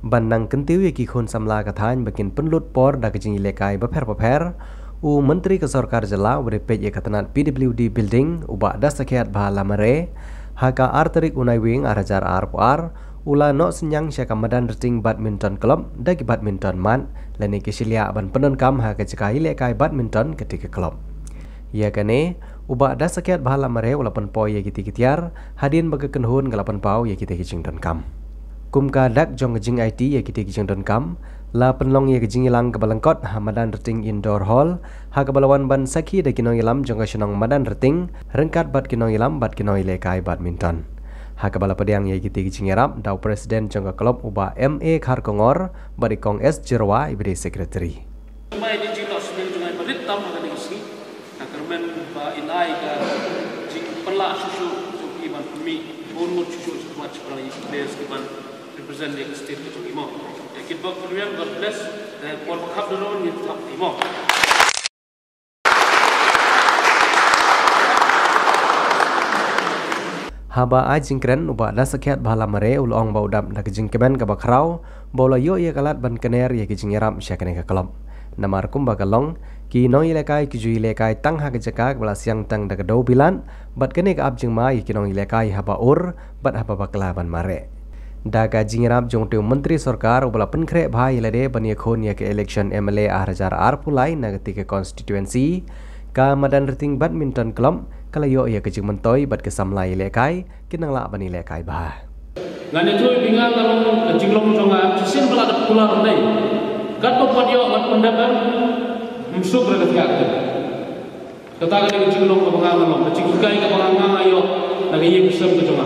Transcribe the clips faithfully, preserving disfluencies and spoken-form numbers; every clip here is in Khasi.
Ban nang kyntiew ïa ki khun samla ka thaiñ ba kin pynlut por da ka jingïalehkai bapher bapher, u Myntri ka Sorkar Jylla uba dei peit ïa ka tnat P W D Building, u Bah Dasakhiatbha Lamare, ha ka ar tarik u Naiwieng ar hajar arphew ar, u la noh synñiang sha ka Madanrting Badminton Club da ki badminton mat lane ki shiliah ban pyndonkam ha ka jaka ïalehkai badminton katei ka club. Ïa kane, u Bah Dasakhiatbha Lamare u la pynpoi ïa kitei ki tiar hadien ba ka kynhun ka la pynpaw ïa kitei ki jingdonkam. Kum ka dak jong ka jingaiti ïa kitei ki jingdonkam, la pynlong ïa ka jingïalang kaba lyngkot ha Madanrting Indoor Hall, ha kaba la wan ban sakhi da ki nongïalam jong ka shnong Madanrting ryngkat bad ki nongïalam bad ki nongïalehkai badminton. Ha kaba la pdiang ïa kitei ki jingïarap da u President jong ka club, u Bah M A Kharkongor, bad i Kong S Jyrwa iba dei Secretary. Mai di jingnoh snem jong ngi ba rit tam ha kane ka sngi. Nga kyrmen ba in ai ka jingpynlah shuh shuh jong ki ban pynmih bun ngut shuh shuh shuh shuh shuh ki players ki ban represent ïa ka state ka jong ngi mo. Te kit bok pynwiang, God bless. Te por ba khap da ron ngin thap i mo. Haba ai jingkren, u Bah Dasakhiatbha Lamare u la ong ba u dap da ka jingkmen kaba khraw ba u la ïoh ïa ka lad ban kner ïa ka jingïarap sha kane ka club. Namar kumba ka long, ki nongïalehkai ki ju ïalehkai tang ha ka jaka kaba la siang tang da ka dew bilat, bad kane ka ap jingma ïa ki nongïalehkai haba ur bad haba bakla ban mareh. Da ka jingïarap jong utei u Myntri Sorkar uba la pynkhreh bha ïa lade ban ïakhun ïa ka election M L A ar hajar arphew lai na katei ka constituency, ka Madanrting Badminton Club ka la ïoh ïa ka jingmyntoi bad ka samla ïalehkai kin nang lah ban ïalehkai bha. Ngan ïathuh ïa phi, nga ka long ka jinglong jong nga, shisien ba la dep kular ne, katba pat ïoh ban pyndep em, ym suk re ka thiah. Kata ka dei ka jinglong kaba nga nga long, ka jinghikai kaba nga nga ïoh na ka ïing ka sem ka jong nga.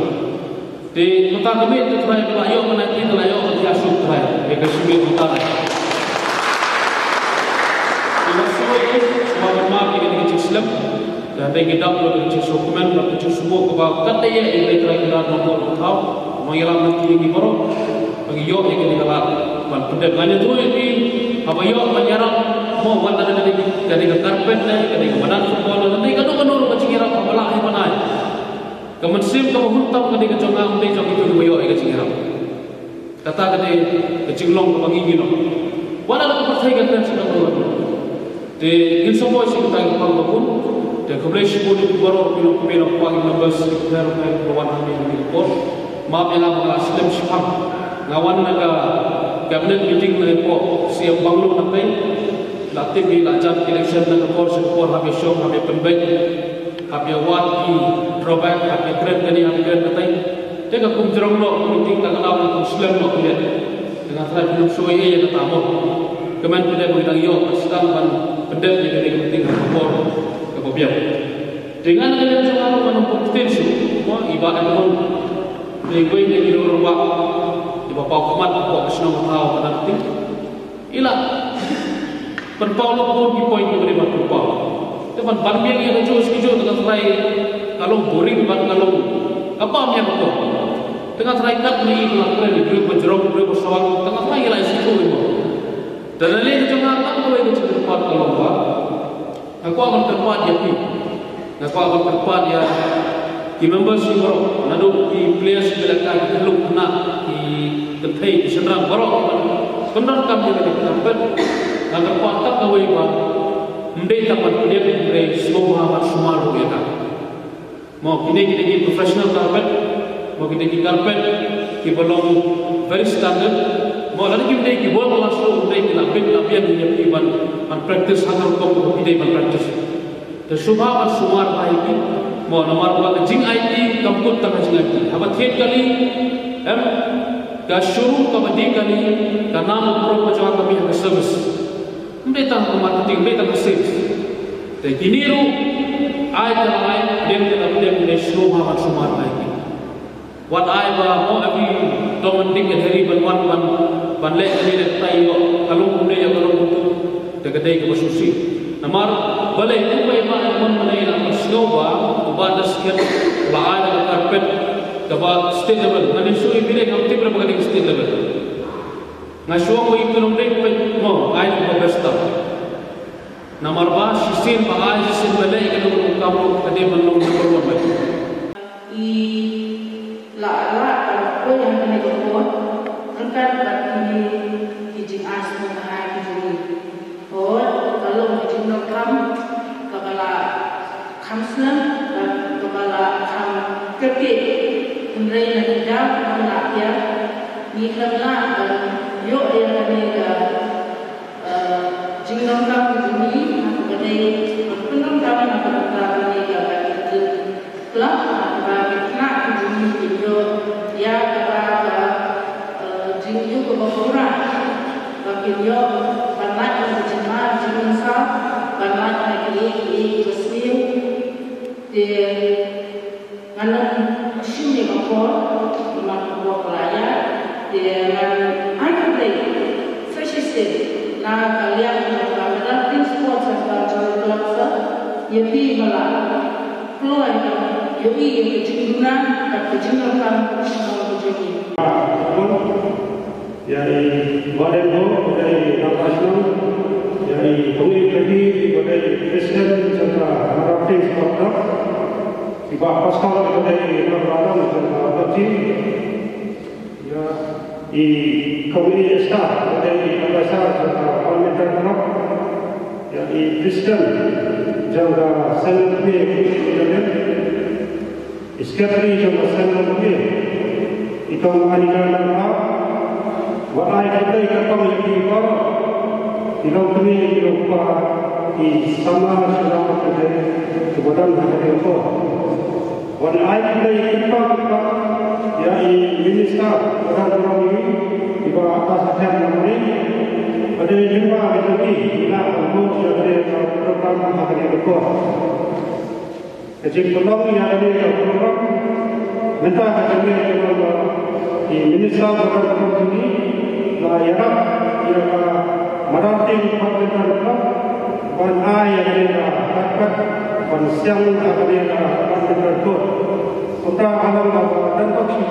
Te mynta ka miet te Trai ba la ïoh mynta te la ïoh ka thiah suk Trai ïa ka shimiet mynta. Te nga sngewbha ïa ka jingslem. Te hynrei ngi dap ïa ka jingsngewkmen bad ka jingsngewnguh kaba kat da ïa ka Trai ka la nongbuh nongthaw, nongïalam na ki ngi baroh. Ba ngi ïoh ïa kane ka lad ban pyndep. Ngan ïathuh ïa phi, haba ïoh ban ïarap mo, wat la ka dei, ka dei ka carpet ne, ka dei ka madan football ne, ka dei kano kano ruh ka jingïarap kaba lah hi ban ai. Ka mynsiem kaba hun tam ka dei ka jong nga, ym dei jong kito kiba ïoh ïa ka jingïarap. Kata ka dei ka jinglong kaba ngi ngi long. Wat la ka pyrthei ka kren sha kaba ruh. Te ngin sa poi sha kata ka pang ba bun. Te khublei shibun ïa phi baroh, phi long kmie long kpa, ki members, ki pher pher ba wan hangne ha kane ka por. Map ïa nga ba nga la slem shiphang. Nga wan na ka cabinet meeting na ka por C M Bungalow na pei. La tip ïa la jan election na ka por sha ka por, hap ïa shong, hap ïa pynbeit, hap ïa wad ki drawback, hap ïa kren kane, hap ïa kren katai. Te nga kum jrong noh meeting, ta ka daw nga kum slem noh kmie. Te nga tharai phi nym shu ïa kata mo. Kmen phi dei ba ngi dang ïoh ka sdang ban pyndep ïa kane ka meeting ha ka por kaba biang. Te nga na ka liang jong nga ruh nga nym pynktien shuh mo, i Bah Edmund. Te iwei na ki rangbah iba paw khmat hapoh ka shnong ka thaw ka dang ti. I la pynpaw lut bun ki point kiba dei ban pynpaw. Te ban ban biang ïa kajuh shi kajuh te nga tharai ka long boring bad ka long ka bam ïa ka por. Te nga tharai kat ne i la kren, i briew ba jrong, i briew ba sawang, te nga tharai i la ïa sngewthuh ïa mo. Te na liang ka jong nga tang kawei ka jingkyrpad ka long ba nga kwah ban kyrpad ïa phi. Nga kwah ban kyrpad ïa ki members baroh, naduh ki players, ki lehkai, ki khyllung khynnah, ki kynthei, ki shynrang baroh, ban pyndonkam ïa kane ka carpet. Nga kyrpad tang kawei ba ym dei tang ban pdiang, hynrei sngewbha ban sumar ruh ïa ka. Mo, kine ki dei ki professional carpet, mo, ki dei ki carpet kiba long very standard. Mo, lada kim dei ki world class ruh, ym dei, ki la bit la biang ïa ki ban, ban practice ha ka rukom kaba ki dei ban practice. Te sngewbha ban sumar bha ïa ki. Mo, namar ba ka jingaiti kam kut tang ka jingaiti. Haba thied kali, em, ka shuru kaba dih kali, ka nam u prok ka jong ka mih ha ka service. Ym dei tang ka marketing, ym dei tang ka sales. Te kine ruh, ai te la ai, pdiang te la pdiang, ym dei, sngewbha ban sumar bha ïa ki. Wat ai ba mo, every Tom and Dick and Harry ban wan ban, ban leh kane leh katai, ïoh ka long kumne, ïoh ka long kumtu. Te ka dei kaba sngewsih. Namar balei, kumba i Bah Edmund mynne i la pynsngew ba u Bah Dasakhiat la ai da ka carpet kaba state level. Ngan ïa shu ïa phi, ngam tip re ba ka dei state level. Nga shu ong ba ïa phi long dei, mo, ai kaba best tam. Namar ba shisien ba ai, shisien ba leh, ka dei ban long, ka dei ban long number one ba. I la, la, la poi ha kane ka por ryngkat bad kine Ar snem bha ïa ki jong ngi. Hooid, ka long ka jingdonkam kaba la kham snem bad kaba la kham kyrkieh. Hynrei na ki daw kiba la ïa ngi khlem lah ban ïoh ïa kane ka, eh, jingdonkam ka jong ngi ha kaba dei ban pyndonkam na ka bynta kane ka badminton club, ha kaba ki khynnah ki jong ngi kin ïoh ïa kaba ka, eh, jingïoh kaba pura, ba kin ïoh ban lait na ka jingma jingmynsaw, ban lait na kiei kiei kiba sniew. Te ngan ym shim ïa ka por, namar ka por ka la ïaid. Te ngan ai khublei sa shisien na ka liang jong ka Mother Tongue Sports and Cultural Club sa ïa phi ba la kloi ban ïohi ïa ka jingduna bad ka jingdonkam ka shnong ka jong ngi. Ïa i Warden Ho, ba dei i Rangbah Shnong, ïa i Bungni Kyrdi, ba dei i President jong ka Mother Tongue Sports Club, i Bah Pastor, ba dei i Rangbah Shnong jong ka Mother Tongue, ïa i Kong Esther, ba dei i Rangbah Shnong jong ka Badminton Club, ïa i President jong ka Saint Luke Community Union, i Secretary jong ka Saint Luke, i Kong Anita Nangma, wat ai khublei kyrpang ïa phi baroh, i longkmie i longkpa, i samla shamla kynthei kiba don ha kane ka por. Wat ai khublei kyrpang kyrpang ïa i Minister ba don burom ïa ngi, i Bah Ata Sathya Lamri, ba dei lyngba ïa i, i la ban buh ïa kane ka program ha kane ka por. Ka jingpynlong ïa kane ka program, mynta ka jingmut ka long ba i Minister ba don burom ïa ngi la ïarap ïa ka Mother Tongue Badminton Club ban ai ïa kane ka carpet ban siang ïa kane ka badminton court. Kumta ka long ba don bok shu